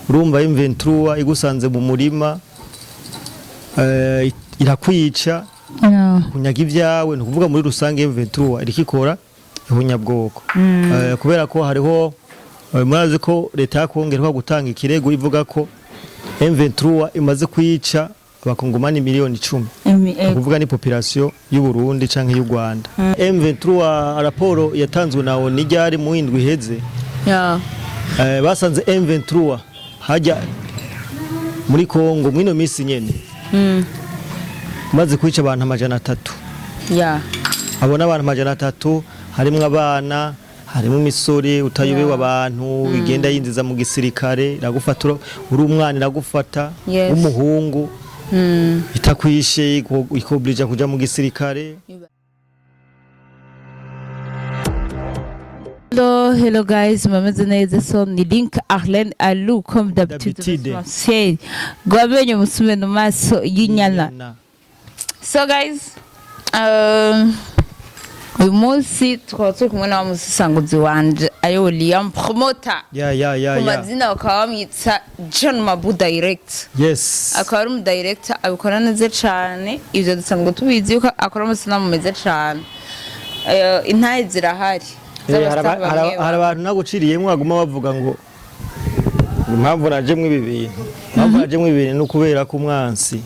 Urumva, M23 igusanze mu murima, irakwica, kunyaga ibyawe. Ni ukuvuga muri rusange M23 iriko ikora ihunyabwoko. Kubera ko hariho, murazi ko leta ya Kongo iheruka gutanga ikirego ivuga ko M23 imaze kwica abakongomani miliyoni 10. Ukuvuga ni population y'u Burundi canke y'u Rwanda. M23, raporo yatanzwe na ONU ryari mu indwi iheze, basanze M23 hajya muri Kongo mwino misi nyene maze kwica abantu 300. Abo n'abantu 300, harimwo abana, harimo imisore utayobewe, abantu igenda yinjiza mu gisirikare, iragufata uri umwana, iragufata w'umuhungu, itakwishe ikoblija kuja mu gisirikare. Hello, hello guys, mumeze neza? So ni Link Arlene Alou comme d'habitude. D'habitude. Essentiel. Gwamenye musume no maso y'inyana. Inyana. So guys, uyu munsi tukaba turi kumwe na wa musesanguzi wanje ariwe Liam Promoter. Ku mazina bakaba bamwita John Mabu Direct. Akaba ari umudirector abikora neza cane, ivyo dusanzwe tubizi yuko akora amasanamu meza cane. Intahe zirahari Hari z'abastar bamwe. hari abantu naguciriyemwo baguma bavuga ngo impamvu najemwo ibi bintu ni ukubera ko umwansi.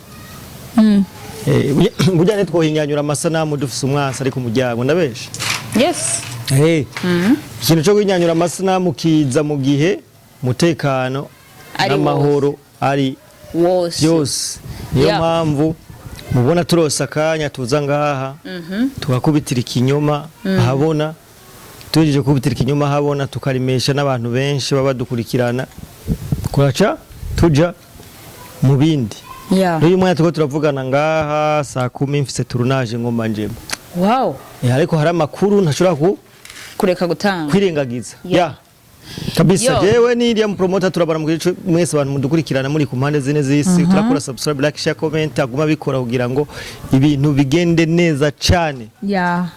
Burya ntitwohinyanyura amasanamu dufise umwansi ari ku muryango, ndabesha? Yes. Ikintu cyo guhinyanyura amasanamu kiza mu gihe umutekano ari n'amahoro ari wose. byose. Niyo mpamvu mubona turose akanya tuza ngaha tugakubitira ikinyoma ahabona. Tugejeje gukubitira ikinyoma ahabona, tukarimesha n'abantu benshi baba badukurikirana, kuraca tuja mu bindi. N'uyu mwanya turiko turavugana ngaha saa 10 mfise tournage ngomba njemo. Ariko hari amakuru ntashobora ku kureka gutanga. Kwirengagiza ya kabisa. Yo. Jewe ni Liam Promoter, turabara mu gice mwese abantu mudukurikirana muri ku mpande zine z'isi. Turakora subscribe, like, share, comment, aguma bikora kugira ngo ibintu bigende neza cane. Ya.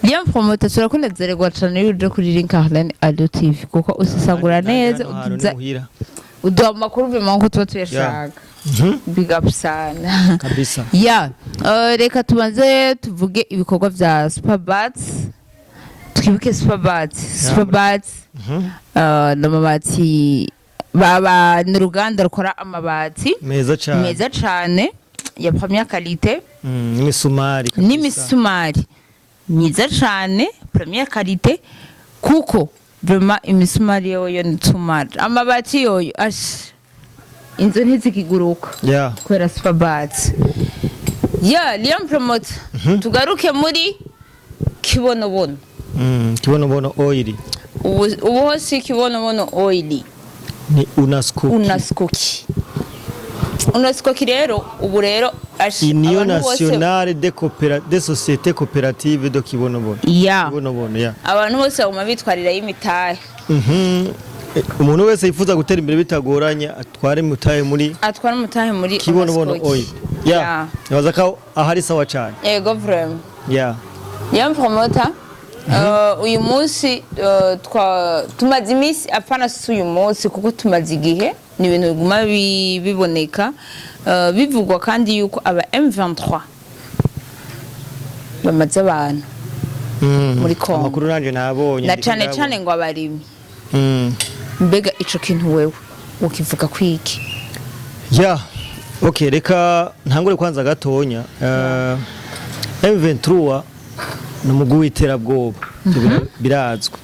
Liam Promoter, turakunezererwa cane iyo uje kuri Link Arlene Alou TV kuko usesagura neza, Hano hantu ni muhira. Uduha amakuru vraiment nkuko tuba tuyashaka. Big up sana. Kabisa. Ya, reka tubanze tuvuge ibikorwa vya Superbats. Twibuke Superbats. Superbats ni amabati, baba ni uruganda rukora amabati meza cane, meza cane ya première qualité. N'imisumari kabisa. N'imisumari myiza cane, première qualité, kuko vraiment imisumari yoyo ni too much, amabati yoyo ash, inzu ntizikiguruka kubera Superbats ya Liam Promoter. Tugaruke muri Kibonobono. Kibonobono oil. Ubu hose Kibonobono oil. Ni Unascoki. Unascoki, Unascoki rero ubu rero ash, Union abantu bose Nationale des Sociétés Coopératives de Kibonobono. Kibonobono, ya. Abantu bose baguma bitwarirayo imitahe. Umuntu wese yifuza gutera imbere bitagoranye atware mutahe muri atwara umutahe muri Kibonobono Unascoki. oil. Ya. Nibaza ko ahari sawa cyane. Yego, vraiment. Liam Promoter, uyu munsi tumaze iminsi, apana si uyu munsi kuko tumaze igihe, ni ibintu biguma biboneka, bivugwa kandi yuko aba M23 bamaze abantu muri Congo. Amakuru nanje nabonye. Na Ndiko cane ndabona. cane ngo abarimyi. Mbega ico kintu wewe ukivuga kwiki? Ya, okay, reka ntangure kwanza gatonya. M23 ni umugwi w'iterabwoba. Ivyo birazwi.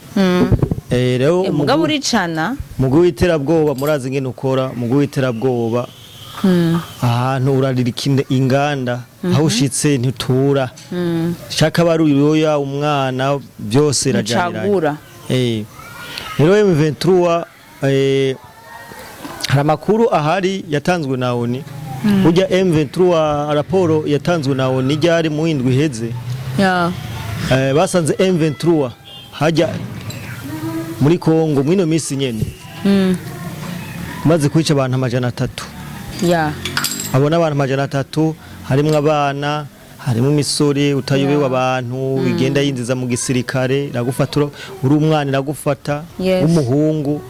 Rero Mugabo uricana. Umugwi w'iterabwoba, murazi ingene ukora. Umugwi w'iterabwoba ahantu uraririka inganda, aho ushitse ntutura, shaka bari uyoya umwana byose irajaniranye. Ntucagura. Rero M23, hari amakuru ahari yatanzwe na ONU. Burya M23, raporo yatanzwe na ONU ryari mu indwi iheze, basanze M23 hajya muri Kongo mwino misi nyene maze kwica abantu 300. Abo n'abantu 300, harimwo abana, harimo imisore utayobewe, abantu igenda yinjiza mu gisirikare, iragufata uri umwana, iragufata w'umuhungu.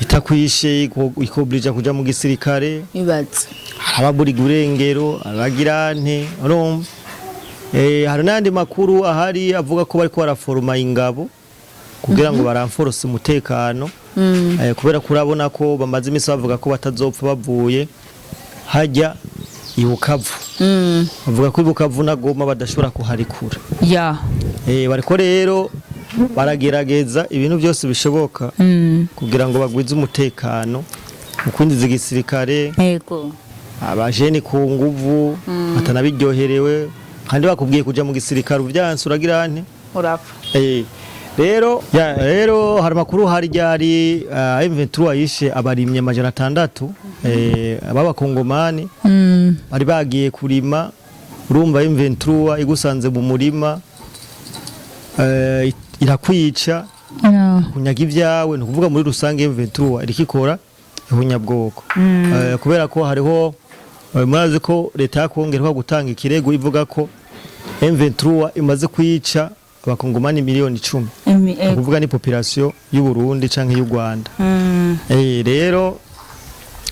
Itakwishe ikoblija kuja mu gisirikare. Ibaze. Hari ababuriga urengero, abagira nte, urumva? Hari n'andi makuru ahari avuga ko bariko baraforoma ingabo kugira ngo baramforose umutekano, kubera ko urabona ko bamaze iminsi bavuga ko batazopfa bavuye hajya i Bukavu. Bavuga ko i Bukavu na Goma badashobora kuharikura. Bariko rero baragerageza ibintu byose bishoboka kugira ngo bagwize umutekano mu kwinjiza igisirikare, abajeni ku nguvu batanabiryoherewe, kandi bakubwiye kuja mu gisirikare uvyanse uragira nte? Urapfa. Rero ya, rero hari amakuru hari ryari M23 yishe abarimyi 600 b'abakongomani bari bagiye kurima. Urumva, M23 igusanze mu murima irakwica, kunyaga ibyawe. Ni ukuvuga muri rusange M23 iriko ikora ihunyabwoko, kubera ko hariho murazi ko leta ya Kongo iheruka gutanga ikirego ivuga ko M23 imaze kwica abakongomani miliyoni 10, ni ukuvuga ni population y'u Burundi canke y'u Rwanda. Rero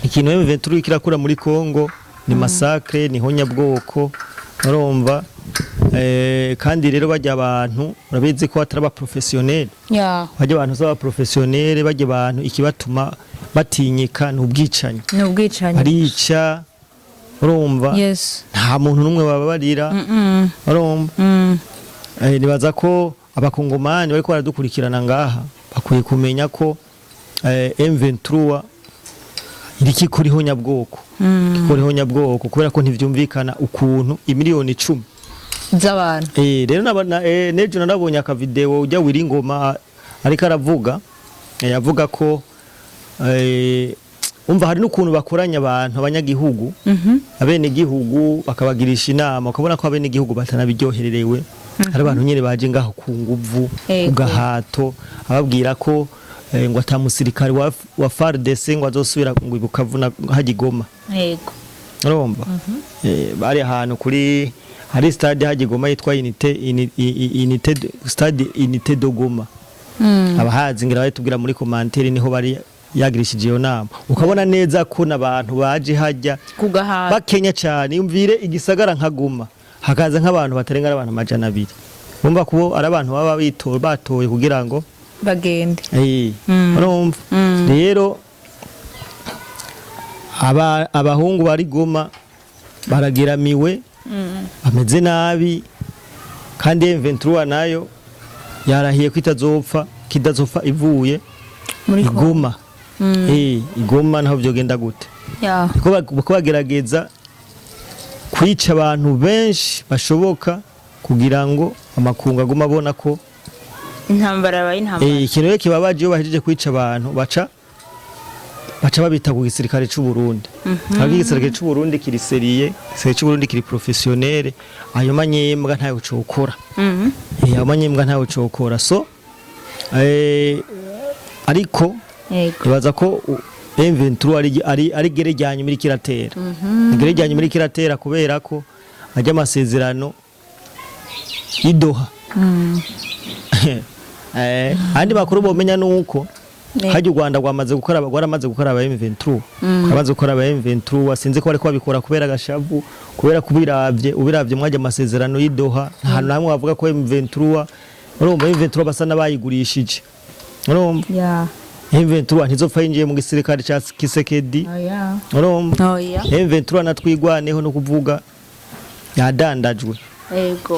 ikintu M23 kirakura muri Kongo ni massacre, ni honyabwoko, urumva? Kandi rero bajya abantu urabizi ko atari aba professionnel. Bajya abantu z'aba professionnel, bajya abantu ikibatuma batinyika ni ubwicanyi. Ni ubwicanyi. Barica, urumva? Nta muntu n'umwe bababarira, urumva? Nibaza ko abakongomani bariko baradukurikirana ngaha bakwiye kumenya ko M23 iriko ikora ihonyabwoko, ikora ihonyabwoko, kubera ko ntivyumvikana ukuntu imiliyoni 10 z'abantu. Rero nejo narabonye akavideo ujya Wiringoma ariko aravuga, avuga ko umva hari n'ukuntu bakoranya abantu, abanyagihugu, abenegihugu, bakabagirisha inama, ukabona ko abenegihugu batanabiryohererewe, hari abantu nyene baje ngaho ku nguvu, ku gahato, ababwira ko ngo ata musirikare wa FARDC ngo azosubira ngo ibukavu na hajya i Goma. Urumva, bari ahantu kuri hari stade hajya i Goma yitwa Unité stade Unité de Goma. Abahazi ngira batubwira muri commentaire niho bari yagirishije iyo nama, ukabona neza ko n'abantu baje hajya ku gahato, bakenya cyane. Yumvire igisagara nka Goma hakaza nk'abantu batarenga abantu 200, bumva ko ari abantu baba batoye kugira ngo bagende. Urumva rero abahungu bari Goma barageramiwe, bameze nabi, kandi M23 nayo yarahiye ko itazopfa kidazopfa ivuye muri Kongo. I Goma. I Goma naho vyogenda gute? Ko bagerageza kwica abantu benshi bashoboka kugira ngo amakungu aguma abona ko intambara yabaye intambara. Ikintu rero kibabaje, iyo bahejeje kwica abantu baca babita ku gisirikare c'u Burundi. Ariko igisirikare c'u Burundi kiri sérieux, igisirikare c'u Burundi kiri professionnel, ayo manyembwa ntayo cokora. Ayo manyembwa ntayo cokora. So ariko ibaza ko M23 ari gere rya nyuma iriko iratera. Igere rya nyuma iriko iratera kubera ko ajya amasezerano y'i Doha. Andi makuru bomenya nuko hajya u Rwanda rwamaze gukora, rwaramaze gukora aba M23, rwamaze gukora aba M23. Sinzi ko bariko babikora kubera agashavu, kubera kubiravye ubiravye mwajya amasezerano y'i Doha, nta hantu hamwe bavuga ko M23, urumva, M23 basa n'abayigurishije, urumva? M23 ntizopfa yinjiye mu gisirikare ca Kisekedi, urumva? Oya. M23 natwigwaneho no kuvuga yadandajwe.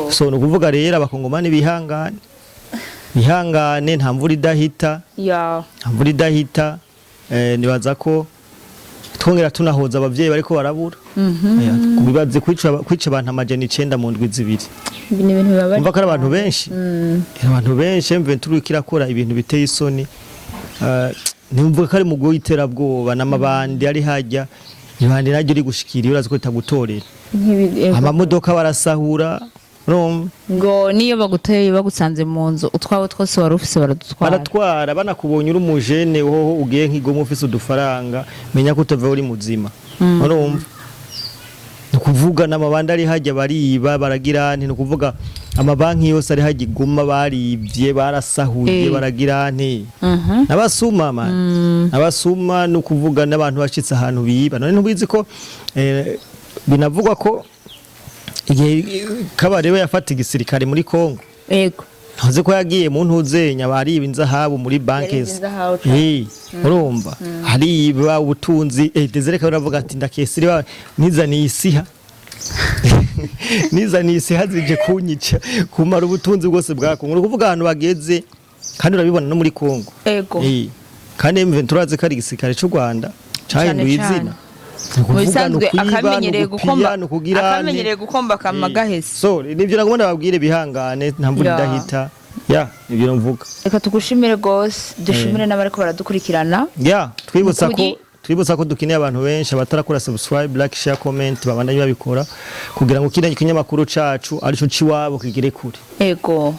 So ni ukuvuga rero abakongomani bihangane, bihangane, nta mvura idahita. Nta mvura idahita. Nibaza ko twongera tunahoza abavyeyi bariko barabura. Bibaze kwica abantu 900 mu ndwi 2. Ibi ni ibintu bibabaje. Umva ko ari abantu benshi. Abantu benshi. M23 iriko irakora ibintu biteye isoni. Nimvuga ko ari mugwi w'iterabwoba n'amabandi ari hajya, ibandi naryo uri gushikira urazi ko ritagutorera. Amamodoka barasahura, urumva? Ngo niyo baguteye bagusanze mu nzu, utwawe twose wari ufise baradutwara. Baratwara. Banakubonye uri umujene, wowe ugiye nk'igoma ufise udufaranga, menya ko utava uri muzima, urumva? Ni Ukuvuga n'amabandi ari hajya bariba, baragira nti, ni ukuvuga amabanki yose ari hajya iguma baribye, barasahuye, baragira nti n'abasuma man, n'abasuma, ni ukuvuga n'abantu bashitse ahantu biba. None ntubizi ko binavugwa ko igihe Kabarebe yafata igisirikare muri Kongo, ntuzi ko yagiye mu ntuzenya bariba inzahabu muri banki? Yaribye inzahabu cane. Urumva hariba ubutunzi. Desire Kabera aravuga ati ndakesiri nizaniye isiha, nizaniye isiha zije kunyica, kumara ubutunzi bwose bwa Kongo. Ni ukuvuga ahantu bageze, kandi urabibona no muri Kongo. Kandi M23 urazi ko ari igisirikare cy'u Rwanda cahinduye Cane. izina. Ni Mu ukuvuga ni bisanzwe ukwiba, ni akamenyereye ugupiya, gukomba ni ukugira akamenyereye gukomba kama gahese. So nivyo nagomba ndababwire, bihangane, nta mvura idahita. Ya, nivyo mvuga. Reka tugushimire gose, dushimire n'abariko baradukurikirana. Ya, twibutsa ko twibutsa ko dukeneye abantu benshi abatarakora subscribe, like, share, comment, babandanye babikora kugira ngo kino kinyamakuru cacu arico ciwabo kigere kure.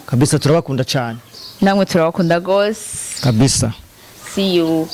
Kabisa, turabakunda cyane. Namwe turabakunda gose. Kabisa. See you.